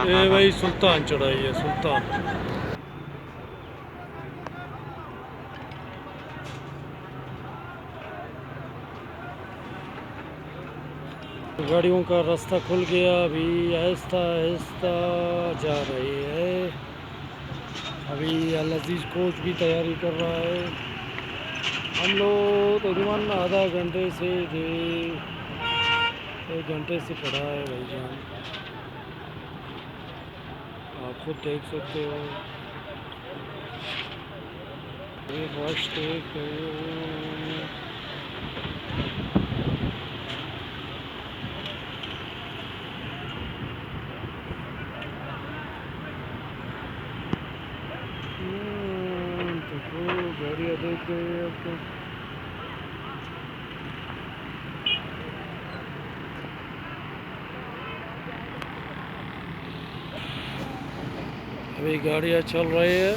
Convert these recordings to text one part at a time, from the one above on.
اے بھائی سلطان چڑھائی ہے، سلطان۔ گاڑیوں کا رستہ کھل گیا، ابھی آہستہ آہستہ جا رہی ہے۔ ابھی العزیز کوچ بھی تیاری کر رہا ہے۔ ہم لوگ تقریباً آدھا گھنٹے سے، ایک گھنٹے سے کھڑا ہے بھائی جان، آپ خود دیکھ سکتے ہو۔ یہ رش دیکھ رہے ہو۔ ہاں، تو گاڑیاں دیکھ رہے ہیں آپ کو۔ ابھی گاڑیاں چل رہی ہے۔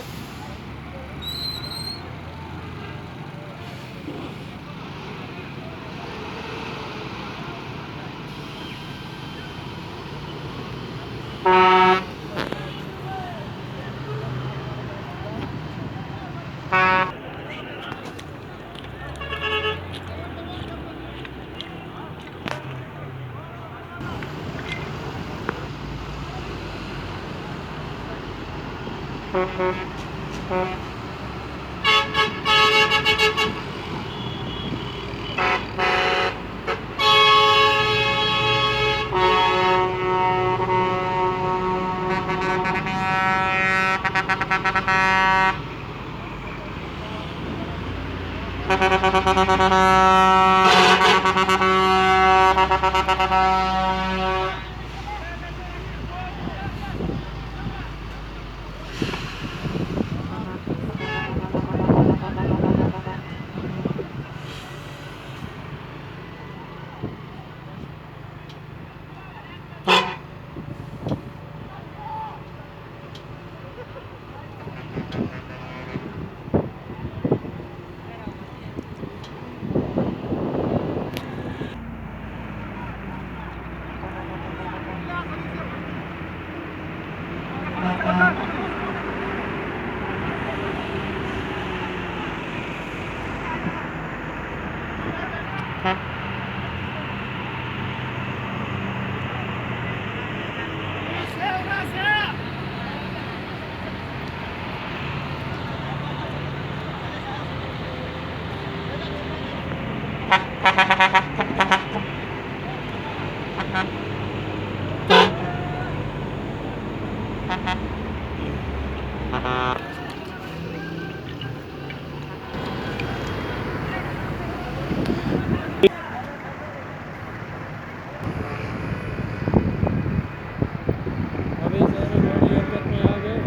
ابھی سارے گاڑی حرکت میں آ گئے۔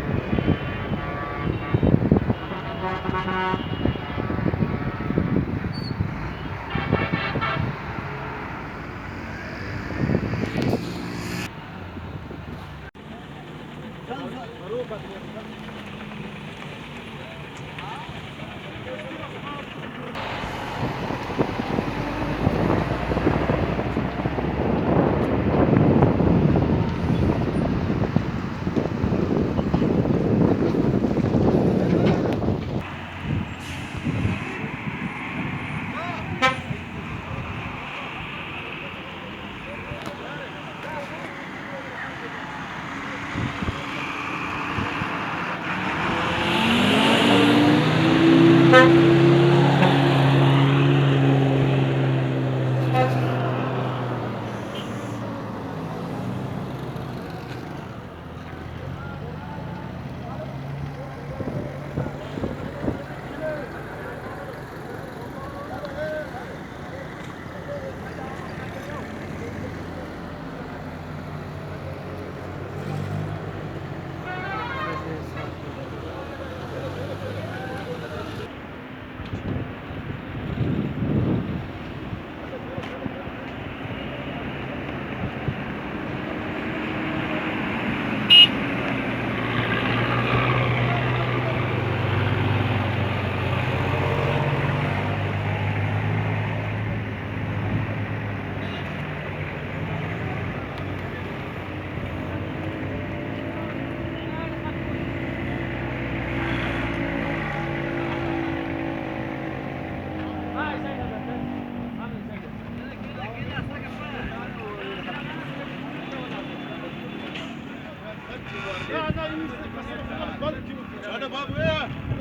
اڑے بابو، اے۔